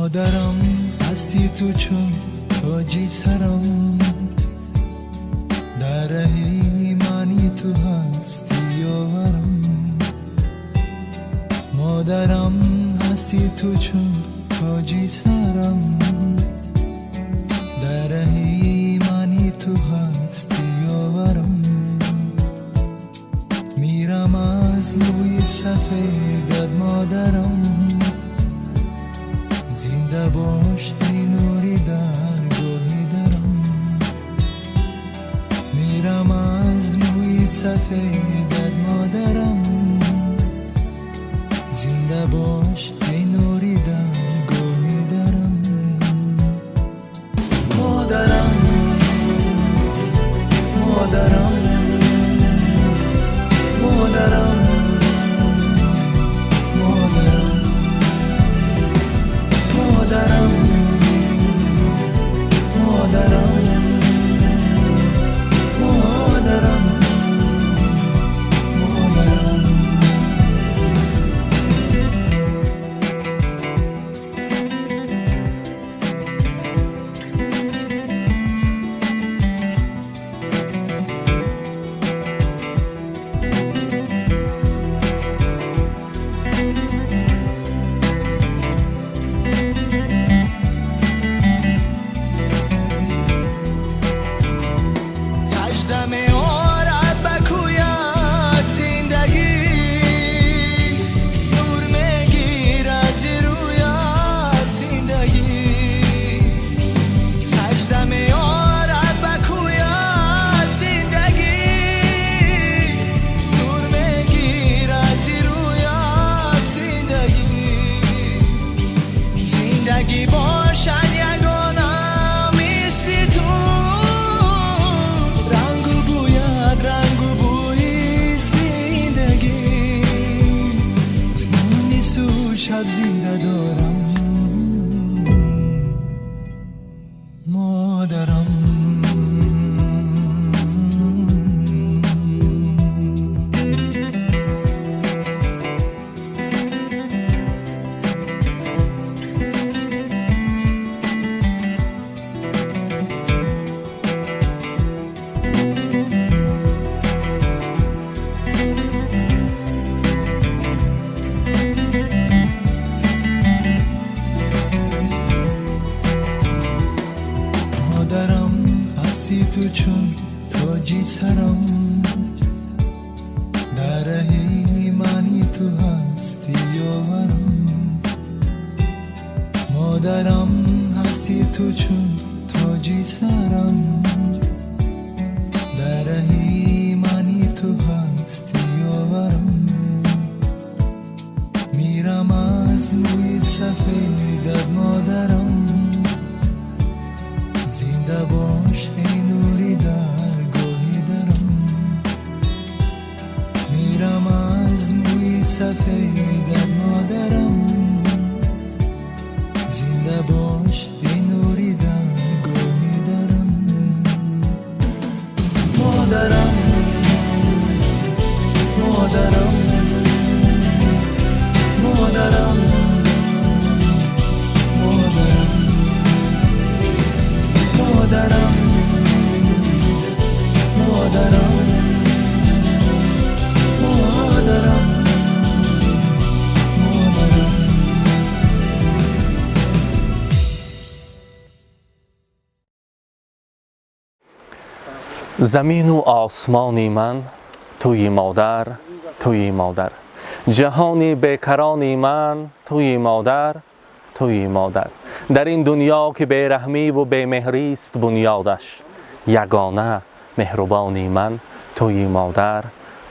Модарам ҳастӣ ту чун тоҷи сарам, дар раҳи мани ту ҳастӣ ёварам. Модарам ҳастӣ ту чун тоҷи сарам, дар раҳи мани ту ҳастӣ ёварам. Мирам аз мӯи сафедат модарам, зинда бош эй нури даргоҳи дарам. Мирам аз мӯи сафедат модарам, зинда бош эй нури даргоҳи дарам. Модарам, модарам, модарам, модарам, модарам, модарам, модарам, модарам. Сажда меорад ба кӯят зиндагӣ, нур мегирад зи рӯят зиндагӣ. Сажда меорад ба кӯят зиндагӣ, нур мегирад зи рӯят зиндагӣ. Зиндагӣ бошад ягона мисли ту, рангу бӯяд рангу бӯи зиндагӣ. Мунису шаб зинда дорам модарам. Модарам ҳастӣ ту чун тоҷи сарам, дар раҳи мани ту ҳастӣ ёварам. Модарам ҳастӣ ту чун тоҷи сарам, дар раҳи мани ту ҳастӣ ёварам. Мирам аз мӯи сафедат модарам, зинда бош эй нури даргоҳи дарам. Мирам аз мӯи сафедат модарам, зинда бош эй нури даргоҳи дарам. Модарам, модарам, модарам, модарам, модарам, модарам, модарам, модарам. Замину осмони ман туи модар, туи модар, ҷаҳони бекарони ман туи модар, туи модар. Дар ин дунё ки бераҳмиву бемеҳрист бунёдаш, ягона меҳрубони ман туи модар,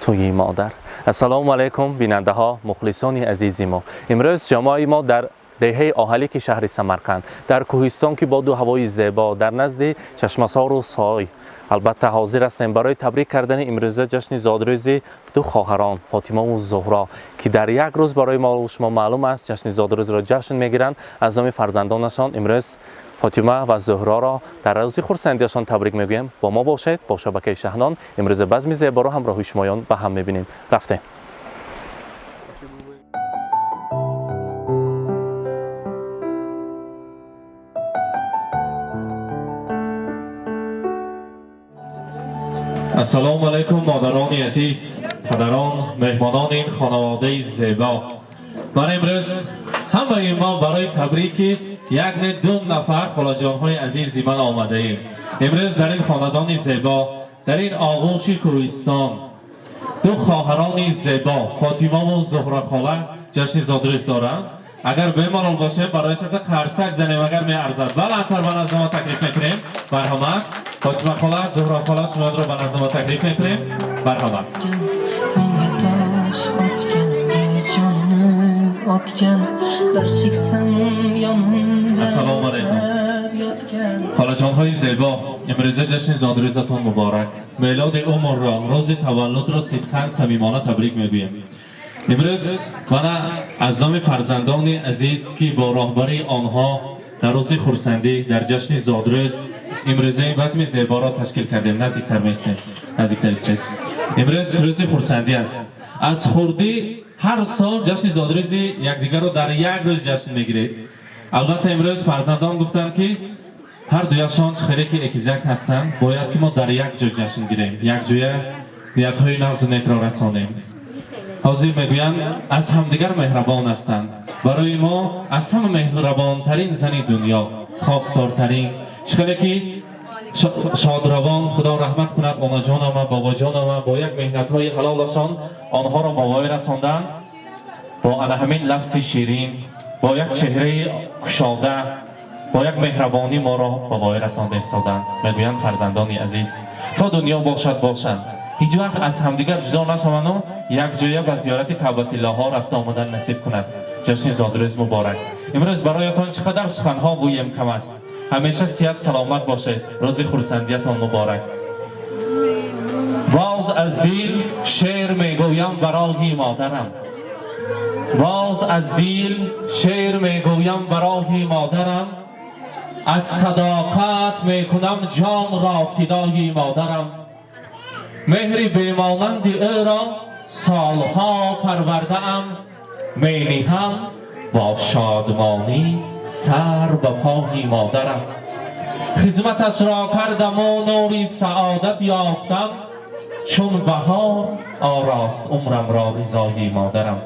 туи модар. Ассалому алайкум, бинандаҳо, мухлисони азизи мо. Имрӯз ҷамоаи мо дар деҳаи Оҳалики шаҳри Самарқанд, дар кӯҳистон ки боду ҳавои зебо, дар назди чашмасору сой албатта ҳозир ҳастем барои табрик кардани имрӯза ҷашни зодрӯзи ду хоҳарон Фотимаву Зуҳро, ки дар як рӯз барои мо шумо маълум аст ҷашни зодрӯзро ҷашн мегиранд. Аз номи фарзандонашон имрӯз Фотима ва Зуҳроро дар рӯзи хурсандиашон табрик мегӯем. Бо мо бошед, бо шабакаи Шаҳнон. Имрӯза базми зеборо ҳамроҳи шумоён ба ҳам мебинем. Рафтем. Ассалому алайкум, модарони азиз, падарон, меҳмонони ин хонаводаи зебо. Ман имрӯз ҳамаи мо барои табрики як не ду нафар холаҷонҳои азизи ман омадаем. Имрӯз дар ин хонадони зебо, дар ин оғӯши кӯҳистон ду хоҳарони зебо Фотимаву Зуҳра хола ҷашни зодрӯз доранд. Агар бемалол бошем, барои шата қарсак занем, агар меарзад. Баландтар ба назди мо таклиф мекунем. Марҳамат, Фотима хола, Зуҳро хола, шуморо ба назди мо таклиф мекунем. Марҳамат. Menga tosh otganga jonini otgan, bir cheksam yonimda Assalomu alaykum. Yotgan. Холаҷонҳои зебо, имрӯза ҷашни зодрӯзатон муборак. Мелоди умрро, рӯзи таваллудро сидқан самимона табрик мегӯем. Имрӯз мана аз номи фарзандони азиз, ки бо роҳбарии онҳо дар рӯзи хурсандӣ, дар ҷашни зодрӯз имрӯза ин базми зеборо ташкил кардем. Наздиктар меистем, наздиктар истед. Имрӯз рӯзи хурсандӣ аст. Аз хурдӣ ҳар сол ҷашни зодрӯзи якдигарро дар як рӯз ҷашн мегиред. Албатта, имрӯз фарзандон гуфтанд, ки ҳар дуяшон хеле ки экизак ҳастанд, бояд ки мо дар як ҷо ҷашн гирем, якҷоя ниятҳои нағзу некро расонем. Ҳозир мегӯянд, аз ҳамдигар меҳрабон ҳастанд. Барои мо аз ҳама меҳрабонтарин зани дунё, хоксортарин, чӣ хеле ки шодравон, Худо раҳмат кунад онаҷонама, бобоҷонама, бо як меҳнатҳои ҳалолашон онҳоро ба воя расонданд. Бо ана ҳамин лафзи ширин, бо як чеҳраи кушода, бо як меҳрабонӣ моро ба воя расонда истоданд. Мегӯянд, фарзандони азиз то дунё бошад, бошанд, ҳеҷ вақт аз ҳамдигар ҷудо нашаванду якҷоя ба зиёрати Каъбатиллоҳо рафта омадан насиб кунад. Ҷашни зодрӯз муборак. Имрӯз бароятон чӣ қадар суханҳо гӯем, кам аст. Ҳамеша сиҳат саломат бошед. Рӯзи хурсандиятон муборак. Боз аз дил шеър мегӯям барои модарам, боз аз дил шеър мегӯям барои модарам, аз садоқат мекунам ҷонро фидои модарам. Меҳри бемонанди ӯро солҳо парвардаам, мениҳам бо шодмонӣ сар ба пои модарам. Хизматашро кардаму нури саодат ёфтам, чун баҳор орост умрамро ризои модарам.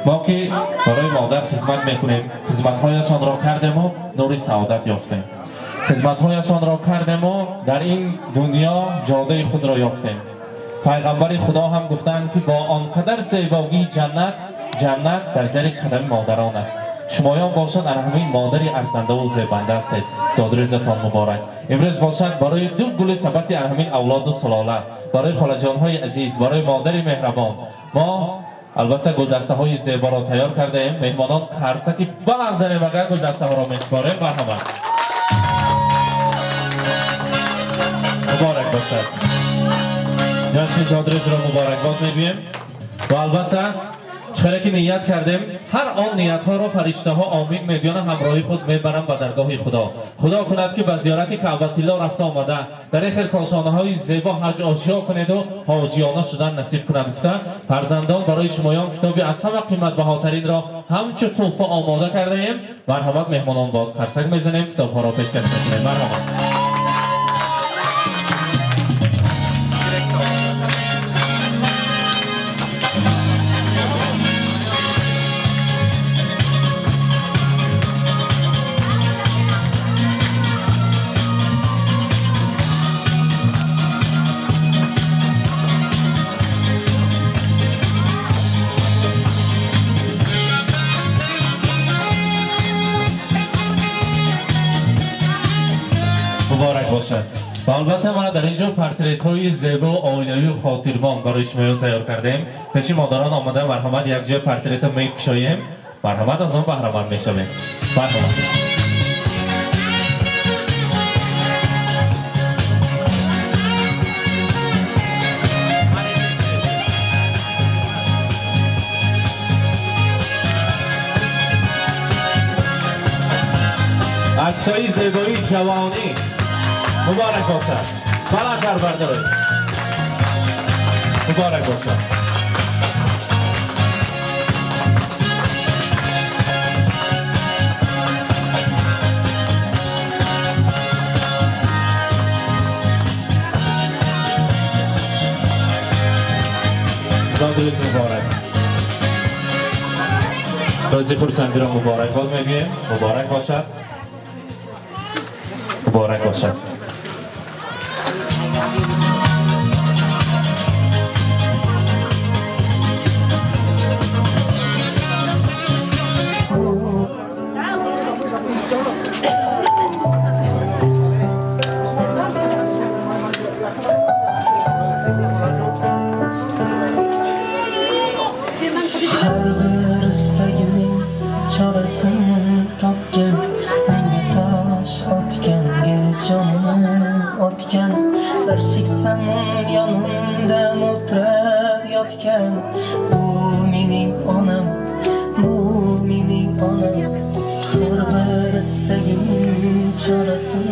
Мо ки барои модар хизмат мекунем, хизматҳояшонро кардему нури саодат ёфтем, хизматҳояшонро кардему дар ин дунё ҷодаи худро ёфтем. Пайғамбари Худо ҳам гуфтанд, ки бо он қадар зебогии ҷаннат, ҷаннат дар зери қадами модарон аст. Шумоён бошад, ана ҳамин модари арзандаву зебанда ҳастед. Зодрӯзатон муборак. Имрӯз бошад, барои ду гули сабати ана ҳамин авлоду сулола, барои холаҷонҳои азиз, барои модари меҳрабон мо албатта гулдастаҳои зеборо тайёр кардаем. Меҳмонон, қарсаки баланд занем, агар гулдастаҳоро месупорем. Марҳамат, муборак бошад. Ҷашни зодрӯзро муборакбод мегӯем ва албатта, чӣ ки ният кардем, ҳар он ниятҳоро фариштаҳо омин мегӯянд, ҳамроҳи худ мебаранд ба даргоҳи Худо. Худо кунад, ки ба зиёрати Каъбатилло рафта омада, дар ин хел кошонаҳои зебо ҳаҷ ошиё кунеду ҳоҷиёна шудан насиб кунад гуфта, фарзандон барои шумоён китоби аз ҳама қиматбаҳотаринро ҳамчу тӯҳфа омода кардаем. Марҳамат, меҳмонон, боз қарсак мезанем, китобҳоро пешкаш мекунем. Марҳамат. Муборак бошад. Ва албатта, мана дар ин ҷо портретҳои зебо, оинавию хотирмон барои шумоён тайёр кардем. Пеши модарон омода, марҳамат, якҷоя портрета мекушоем. Марҳамат, аз он баҳраманд мешавем. Марҳамат. Аксҳои зебоии ҷавонӣ, муборак бошад. Баландтар бардоред. Муборак бошад. Рӯзи хурсандиро муборакбод мегӯем. Муборак бошад, муборак бошад. Har bir istagimning chorasin topgan, menga tosh otganga jonini otgan, bir cheksam yonimda mo'ltirab yotgan. Bu mening onam, bu mening onam. Har bir istagimning chorasin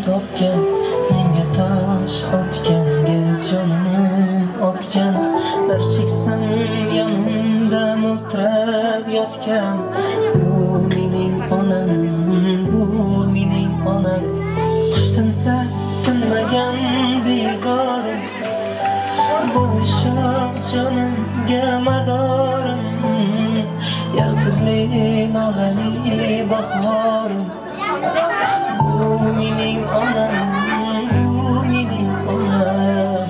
topgan, menga tosh otganga jonini otgan, bir cheksam yonimda mo'ltirab yotgan. Bu mening onam, bu mening onam. Qush tinsa tinmagan begorim, bu sho'x jonimga madorim, yolg'izli nolali bahorim. Bu mening onam, bu mening onam.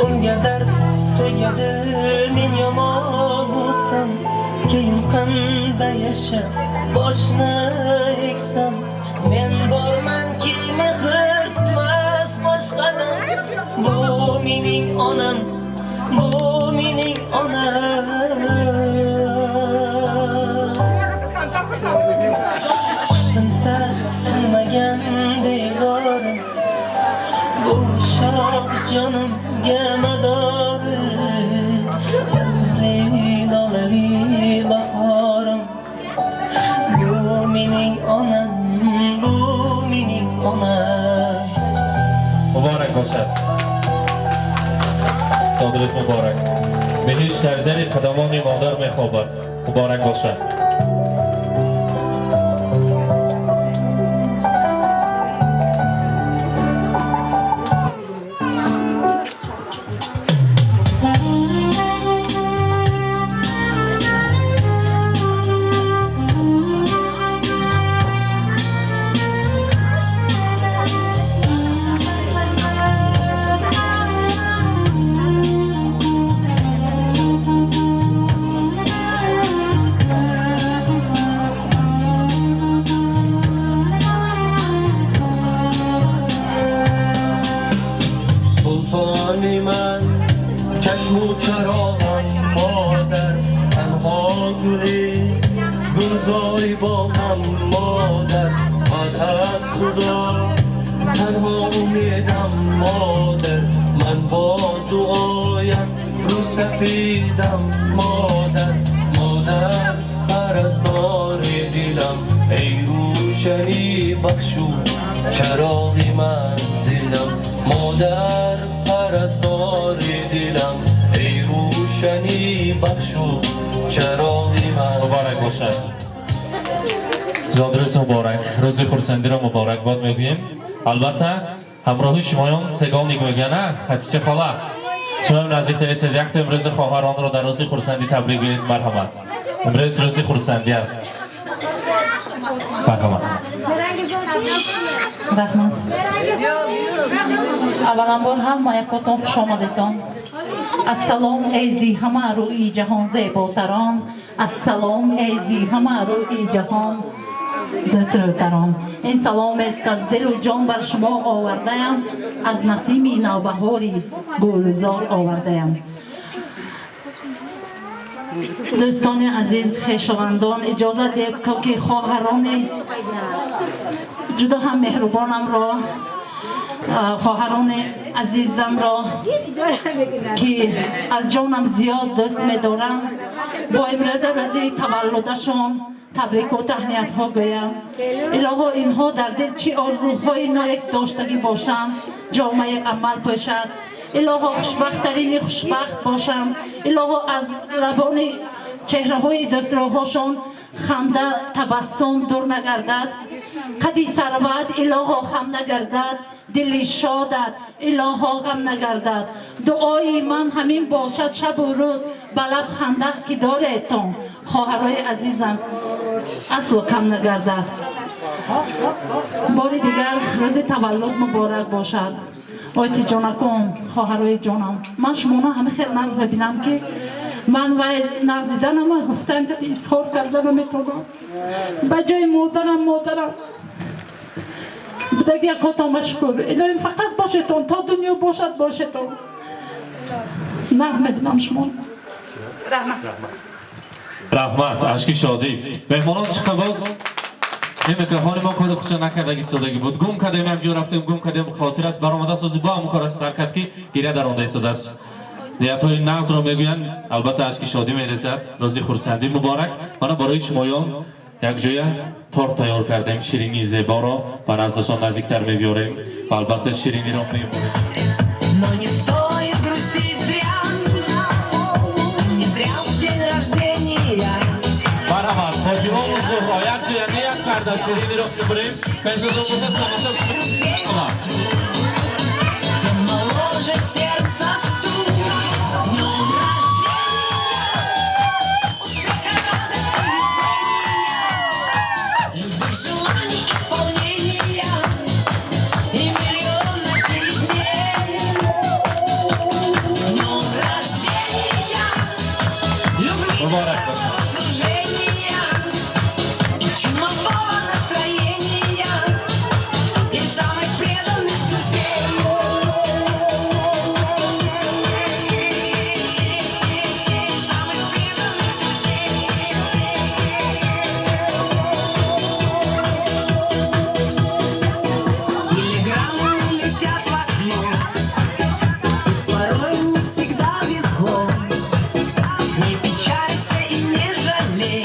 Unga dard tegadi men yomon bo'lsam, keyin qanday yashab boshni eksam. Men bormanki mehr kutmas boshqadan. Bu mening onam, bu mening onam. Qush tinsa tinmagan begorim, bu sho'x jonimga madorim, yolg'izli nolali bahorim. Bu mening onam, bu mening onam. Муборак бошад, зодрӯз муборак. Биҳишт дар зери қадамони модар мехобад. Муборак бошад. Султони ман, чашму чароғам модар, танҳо гули гулзори боғам модар, баъд аз Худо танҳо умедам модар, ман бо дуоят рӯсафедам модар. Модар, парастори дилам, эй рӯшанӣ бахшу чароғи манзилам. Модар, парастори дилам, эй рӯшанӣ бахшу чароғи Муборак бошад, зодрӯз муборак. Рӯзи хурсандиро муборакбод мегӯем. Албатта, ҳамроҳи шумоён сегоник мегӯяна. Хатича хола, шумо наздиктар истед, якто имрӯзи хоҳаронро дар рӯзи хурсандӣ табрик гӯед. Марҳамат, имрӯз рӯзи хурсандӣ аст. Марҳамат. Раҳмат. Авваланбор ҳама якотон хуш омадетон. Ассалом, эй зи ҳама рӯи ҷаҳон зеботарон, ассалом, эй зи ҳама рӯи ҷаҳон дӯстрӯтарон. Ин саломест, ки аз дилу ҷон бар шумо овардаям, аз насими навбаҳори гулзор овардаям. Дӯстони азиз, хешовандон, иҷозат диҳед, то ки хоҳарони ҷудо ҳам меҳрубонамро, хоҳарони азизамро, ки аз ҷонам зиёд дӯст медорам, бо имрӯза рӯзи таваллудашон табрику таҳниятҳо гӯям. Илоҳо, инҳо дар дил чӣ орзуҳои ноек доштагӣ бошанд, ҷомаи амал пӯшад. Илоҳо хушбахттарини хушбахт бошанд. Илоҳо аз лабони чеҳраҳои дӯстроҳошон ханда, табассум дур нагардад. Қади сарват илоҳо хам нагардад, дили шодат илоҳо ғам нагардад. Дуои ман ҳамин бошад шабу рӯз, ба лаб ханда ки доредтон, хоҳарои азизам, асло кам нагардад. Бори дигар рӯзи таваллуд муборак бошад. Ойтиҷонакон, хоҳарои ҷонам, ман шумоно ҳама хел нағз мебинам, ки ман вай нағз диданама гуфтам, ки изҳор карда наметавонам. Ба ҷои модарам модарам будаги якотон ба шукр. Илоҳим фақат бошетон, то дунё бошад бошетон. Нағз мебинам шумо. Раҳмат, ашки шодӣ. Меҳмонон, чиқа боз ин микрофони мо коди худша накардаги истодагӣ буд. Гум кардем, як ҷо рафтем, гум кардем, хотир аст, баромада сози бо ҳамон кор аст сар кард, ки гиря даронда истодааст. Ниятҳои нағзро мегӯянд, албатта ашки шодӣ мерезад. Рӯзи хурсандӣ муборак. Мана барои шумоён якҷоя торт тайёр кардем, ширинии зеборо ба наздашон наздиктар мебиёрем ва албатта шириниро мебурем. Но не стоит грустить зря, не зря в день рождения. Марҳамат, Фотимаву Зуҳро якҷоя не як карда шириниро мебурем. Пеш аз он бошад тамошо. Тем моложе сердце стук. С днем рождения, успеха, радости, везения, любых желаний исполнения и миллион ночей и дней. С днем рождения, любви, Муборак бошад. окружения и чумового настроения и самых преданных друзей. Самых преданных друзей. Телеграммы летят в окно, пусть порой не всегда везло. Не печалься и не жалей,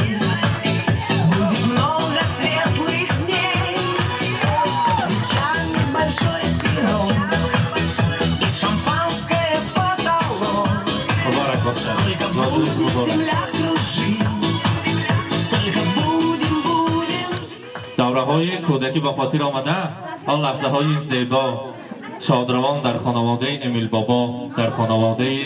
будет много светлых дней. Со свечами большой пирог и шампанское потолок. Муборак бошад. Сколько Зодрӯз будет муборак. земля кружить, столько будем, будем жить. Давраҳои кӯдакӣ ба хотир омада, он лаҳзаҳои зебо, шодравон дар хонаводаи Эмилбобо, дар хонаводаи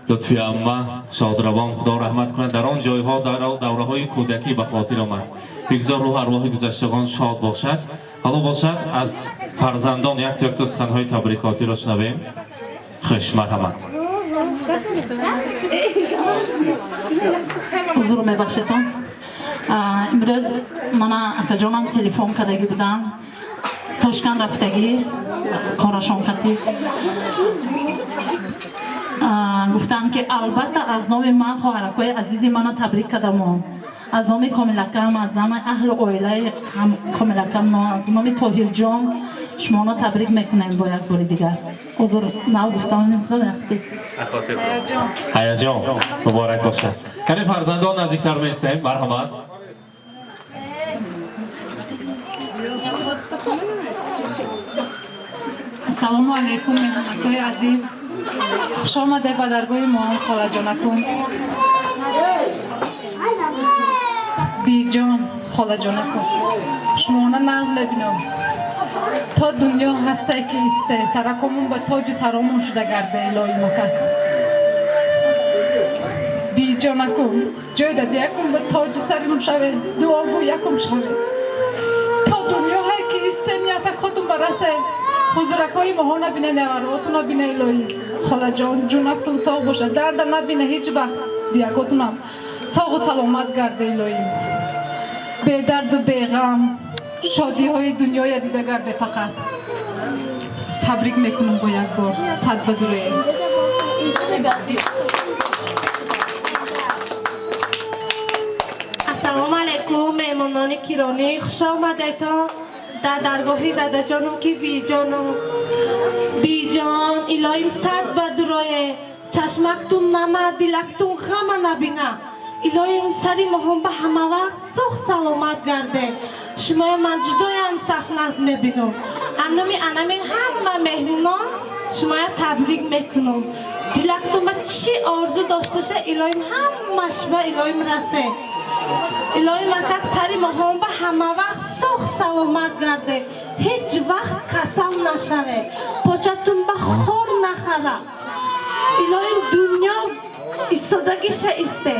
Лутфи амма шодравон, худо раҳмат кунад, дар он ҷойҳо дар давраҳои кӯдакӣ ба хотир омад. Бигзор рӯҳ арвоҳи гузаштагон шод бошад. Ҳоло бошад аз фарзандон якто якто суханҳои табрикотиро шунавем. Хуш, марҳамат. Ҳузур мебахшедон. Имрӯз мана акаҷонам телефон кардагӣ будам, Тошканд рафтагӣ корашон қатӣ. Гуфтанд, ки албатта аз номи ман хоҳаракҳои азизи мана табрик кардамон, аз номи Комилакам, аз номи аҳлу оилаи Комилакам, аз номи Тоҳирҷон шумоно табрик мекунем бо як бори дигар. Узр, нав гуфтам. Ҳаяҷон. Муборак бошад. Кани фарзандон наздиктар меистем, марҳамат. Ассалому алайкум, меҳмонакои азиз, хуш омаде ба даргоҳи мо, холаҷонакум, биҷон, холаҷонакум, шумона нағз мебинам. То дунё ҳасте ки исте, саракомон ба тоҷи саромон шуда гарде, илоҳи макак. Биҷонакум, ҷой дадиякум ба тоҷи саримон шаве, дуогӯ якум шаве. То дунё ҳай ки исте, ниятакотун барасе, ҳузуракҳои моҳо набине, навароту набине, илоҳӣ. Холаҷон, ҷунактун соғ бошад, дарда набине ҳеҷ вақт, диякотунам соғу саломат гарде, илоҳӣ. Бедарду беғам шодиҳои дунёя дида гарде. Фақат табрик мекунам бо як бор, сад ба дурӯе. Ассалому алайкум, меҳмонони киромӣ, хуш омадетон дар даргоҳи дадаҷонум ки биҷонум. Биҷон, илоҳим сад ба дурое, чашмактун нама, дилактун ғама набина. Илоҳим сари моҳон ба ҳама вақт соғ саломат гарде. Шумоя ман ҷудоям сахт нағз мебинум. Анами анамин ҳама меҳмонон Шумоя табрик мекунам. Дилактон ба чӣ орзу дошташа, илоҳим ҳамаш ба илоҳим расе. Илоҳим акак сари моҳон ба ҳама вақт соғ саломат гарде. Ҳеҷ вақт касал нашаве. Початун ба хор нахара. Илоҳим дунё истодагиша исте.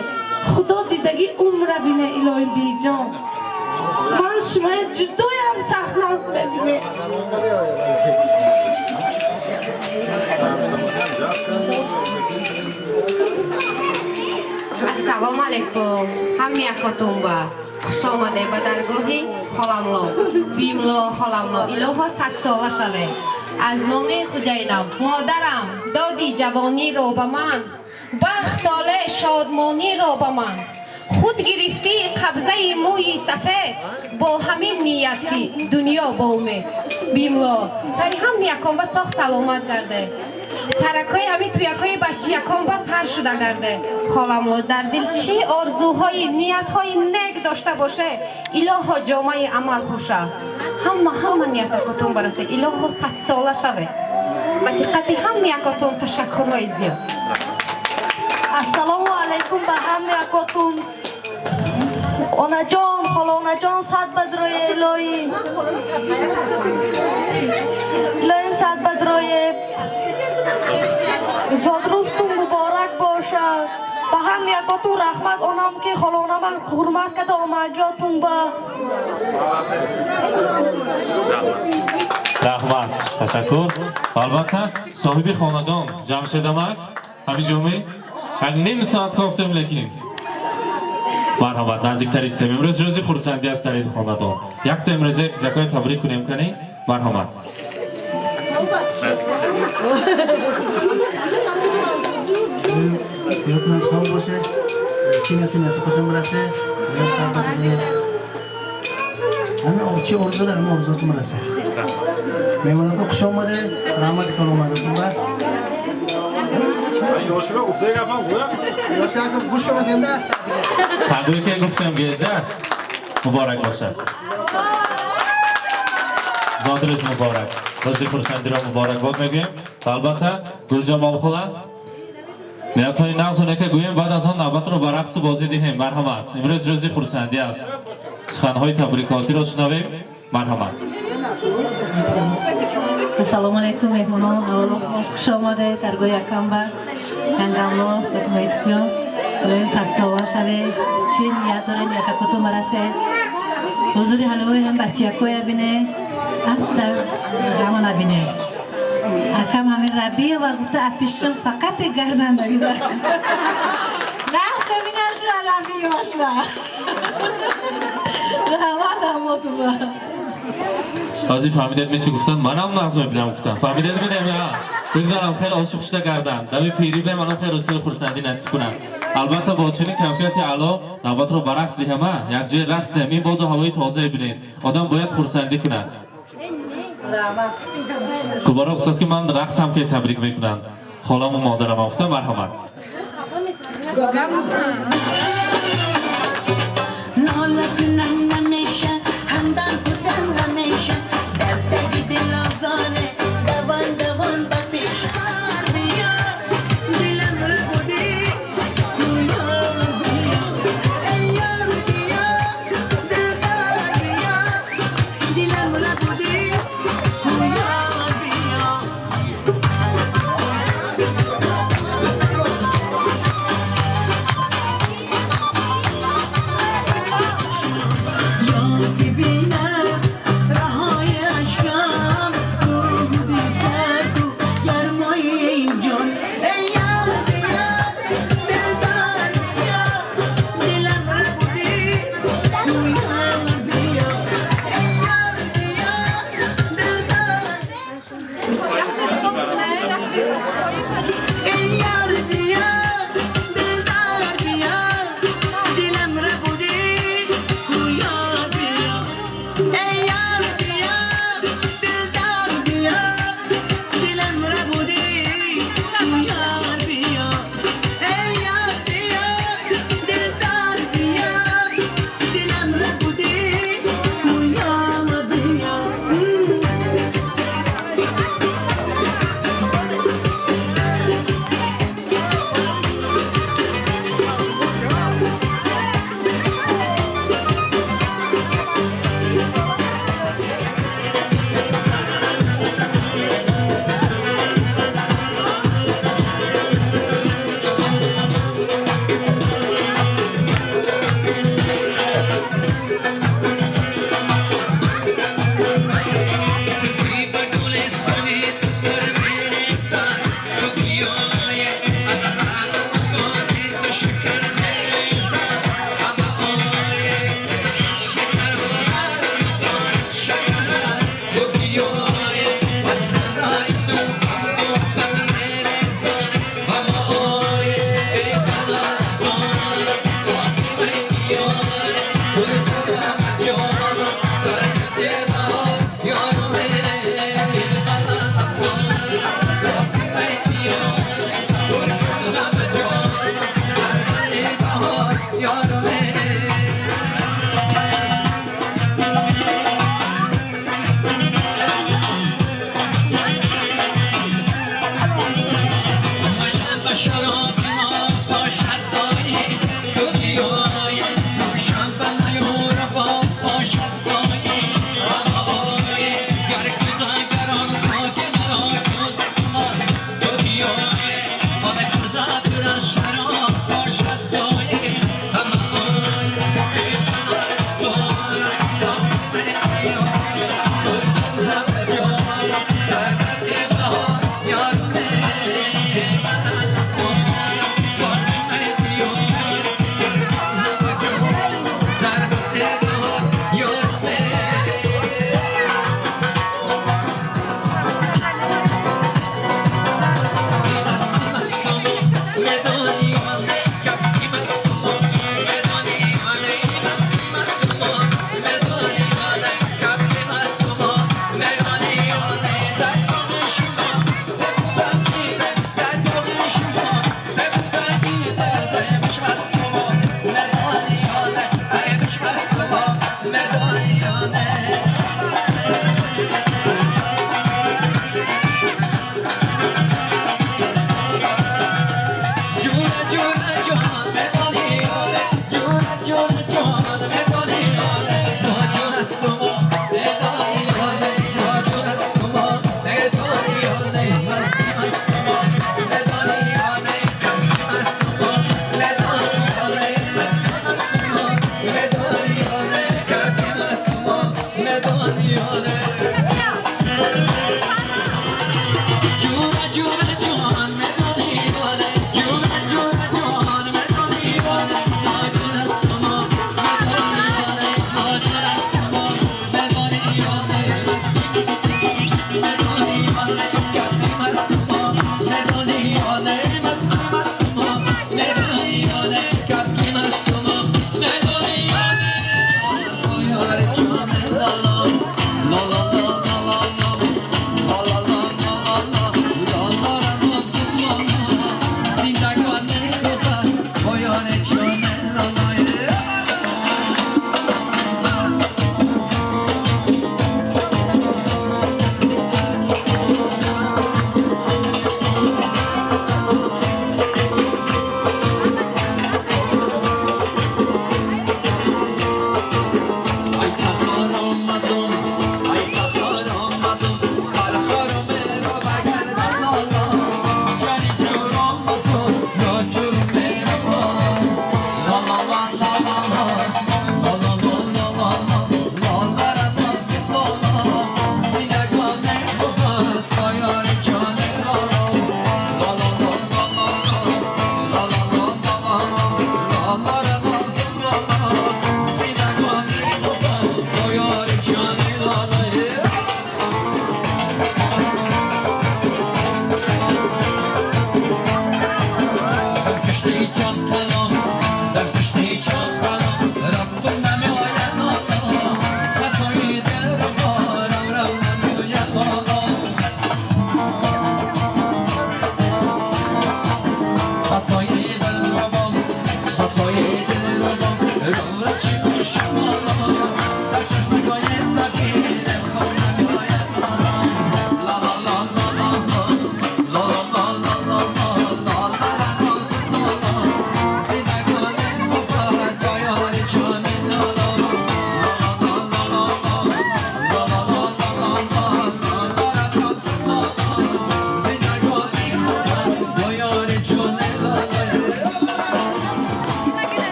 Худо дидагӣ умра бине, илоҳим биҷон. Ман шумоя ҷудоям сахт нағз мебине. Ассалому алайкум, ҳамми якотумба. Хуш омаде ба даргоҳи холамло. Бимло холамло. Илоҳо садсола шаве. Аз номи хуҷаинам, модарам, доди ҷавониро ба ман, бахт толеъ шодмониро ба ман. Худ гирифтӣ қабзаи мӯи сафед, бо ҳамин ният ки дунё бо умед. Бимло, сари ҳамми якон ба соғ саломат гарде. Саракҳои ҳамин туякҳои бачиякон ба сар шуда гарде. Холамло, дар дил чӣ орзуҳои ниятҳои нек дошта боше, илоҳо ҷомаи амал пӯша. Ҳама ҳама ниятакотон барасе, илоҳо садсола шаве. Ба диққати ҳамми якотон ташаккурҳои зиёд. Ассалому алайкум ба ҳамми якотун. Онаҷон, холонаҷон, сад бадрое илоҳӣ. Илоҳим сад бадрое. Зодрӯзтун муборак бошад. Ба ҳам якотун раҳмат онам ки холонаман ҳурмат карда омагиётун ба. Раҳмат, ташаккур. Албатта, соҳиби хонадон Ҷамшед амак, ҳамин ҷомӣ як ним соат кофтем, лекин марҳамат, наздиктар истем. Имрӯз рӯзи хурсандӣ аст дар ин хонадон. Якта имрӯзе закои табрик кунем кани. Марҳамат. Ётунам сав боше, чинатун ятуқатун расе, ҳамин чи орзу дорам, орзуатум расе. Меҳмонатон хуш омаде, раҳмати калон омадатун ба. Ёшиба гуфтаи гапам гӯя. Ёшиба гӯш омадем да. Табрике гуфтем геда. Муборак бошад. Зодрӯз муборак. Рӯзи хурсандиро муборакбод мегӯем. Ва албатта Гулҷамол хола ниятҳои нағзу нека гӯем, баъд аз он навбатро ба рақсу бозӣ диҳем. Марҳамат. Имрӯз рӯзи хурсандӣ аст. Суханҳои табрикотиро шунавем. Марҳамат. Ассалому алайкум меҳмонон, аввало хуш омадед даргоҳи Акамбар. Янгамло, Бекмоитҷон. Илоҳим садсола шавед. Чӣ ният доред, ниятакотон барасед. Ҳузури ҳалвои ҳам бачиякоя бинед, афтаз ҳама набинед. Акам ҳамин Рабиева гуфта апишон фақат гардан давида. Рафта бинашра Рабиевашра. Раҳмат ҳамотуба. Ҳозир фаҳмидед мечи гуфтан, манам нағз мебинам гуфтан. Фаҳмидед бинем я? Бигзорам хеле ошиқ шуда гарданд. Дами пирӣ бе манам хеле рӯзҳои хурсандӣ насиб кунанд. Албатта бо чунин кайфияти аъло навбатро ба рақс диҳама, якҷоя рақсем, ин боду ҳавои тозае бинед. Одам бояд хурсандӣ кунад. Куборо гуфтааст ки ман рақсам ки табрик мекунанд. Холаму модарам гуфтам, марҳамат. Нола кунам намеша, ҳамдам будам ҳамеша, дар таги дил озоре, давон давон ба пеш. Бия, дилам рабудӣ, гӯё бия, эй ёр бия, дилдор бия, дилам рабудӣ, гӯё бия. Ёки бинам раҳои ашкам, суруди сарду гармои ин ҷон. Эй ёр бия, дилдор бия, дилам рабудӣ, гӯё бия. Эй ёр бия, дилдор. Эй ёр бия, дилдор бия, дилам рабудӣ, гӯё бия.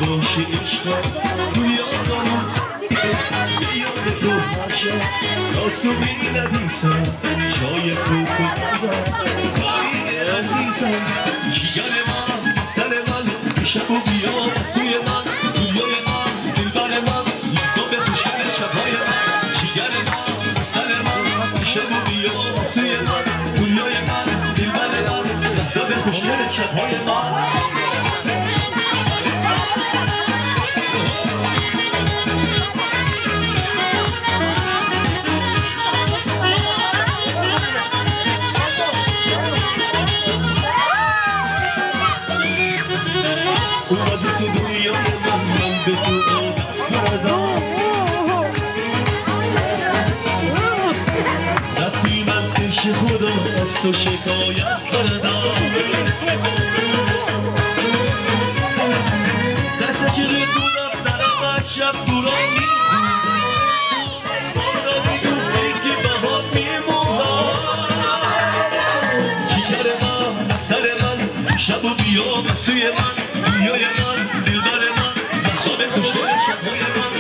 باشی عشقا تو یادم یاد تو هر شب تا صبحی ندیسم جای تو تو قلبم عزیزم جگر من سر من شب و بیا سوی من دنیای من دلبر من مهتاب خوشگل شبهای من جگر من سر من شب و بیا سوی من دنیای من دلبر من مهتاب خوشگل شبهای من. اومدی تو دنیای من من به تو عادت کردم رفتی من پیش خدا از تو شکایت کردم دست شده تو دفترم هر شب تو را می‌خوندم می‌گفتی که بهات می‌مونم جگر من سر من شب و بیا سوی من دنیای من دلبر من مهتاب خوشگل شبهای من.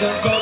Let's go.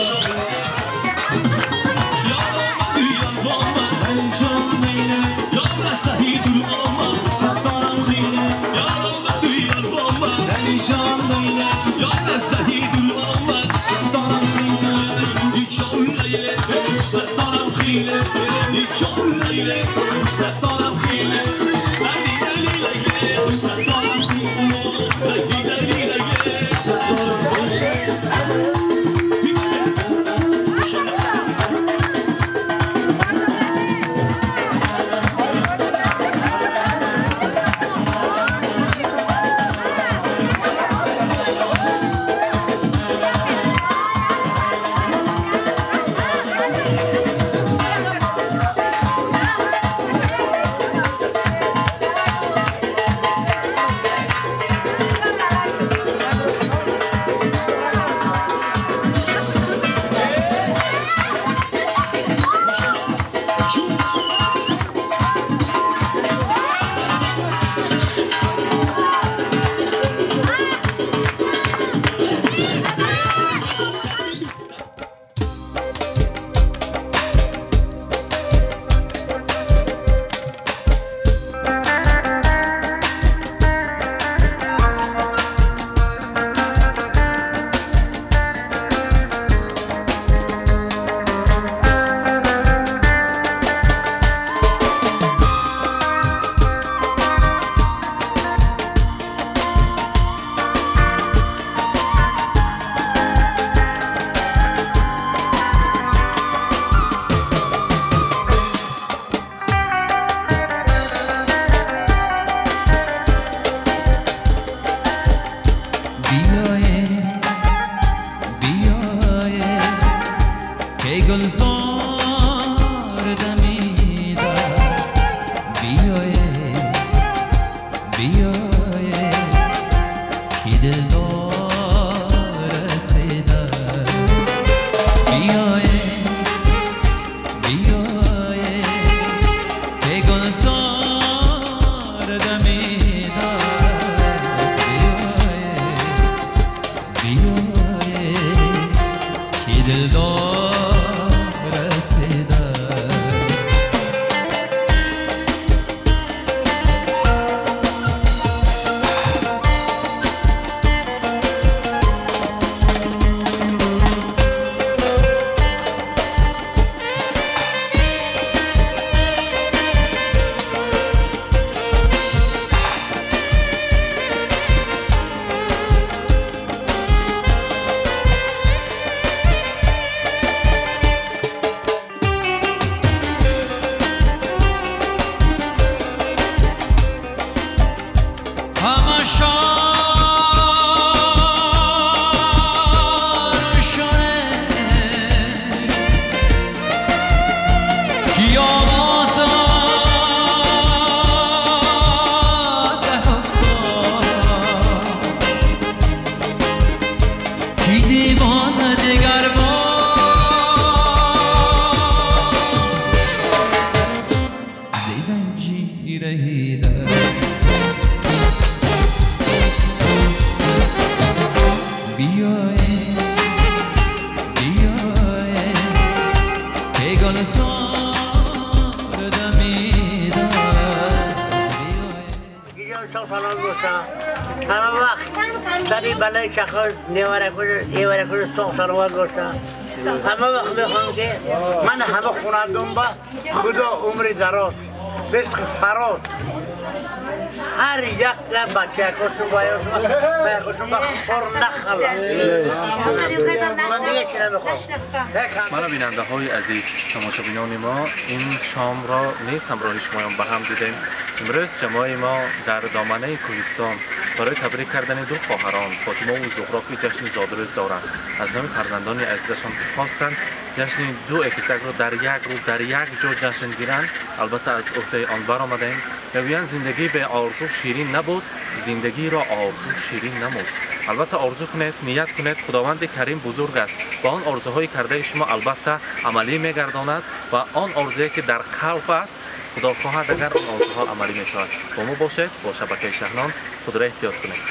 شنه کی آوازا در افتاد کی دیوانه دگر بار زی زنجیره در بیای بیای که گل سار دمیده است بیای. گیجان سلام باشم همه وقت سری بلای چخر نیوره کجا ساق سلامت باشم. همه وقت میخوام که من همه خونندم با خدا عمر دراز رزق فراز هر یک بچه کشون باید کشون با خور نخلا. من دیگه چی نمیخوام. мана, бинандаҳои азиз, тамошобинони мо, ин шомро низ ҳамроҳи шумоён ба ҳам дидем. Имрӯз ҷамоаи мо дар доманаи кӯҳистон барои табрик кардани ду хоҳарон, Фотимову Зуҳро, ки ҷашни зодрӯз доранд, аз номи фарзандони азизашон, ки хостанд ҷашни ду экисакро дар як рӯз, дар як ҷо ҷашн гиранд, албатта аз ӯҳдаи он баромадаем. Мегӯянд, зиндагӣ бе орзу ширин набуд, зиндагиро орзу ширин намуд. Албатта, орзу кунед, ният кунед, Худованди Карим бузург аст ва он орзуҳои кардаи шумо албатта амалӣ мегардонад ва он орзуе, ки дар қалб аст, Худо хоҳад агар, он орзуҳо амалӣ мешавад. Бо мо бошед, бо шабакаи Шаҳнон. Худро эҳтиёт кунед.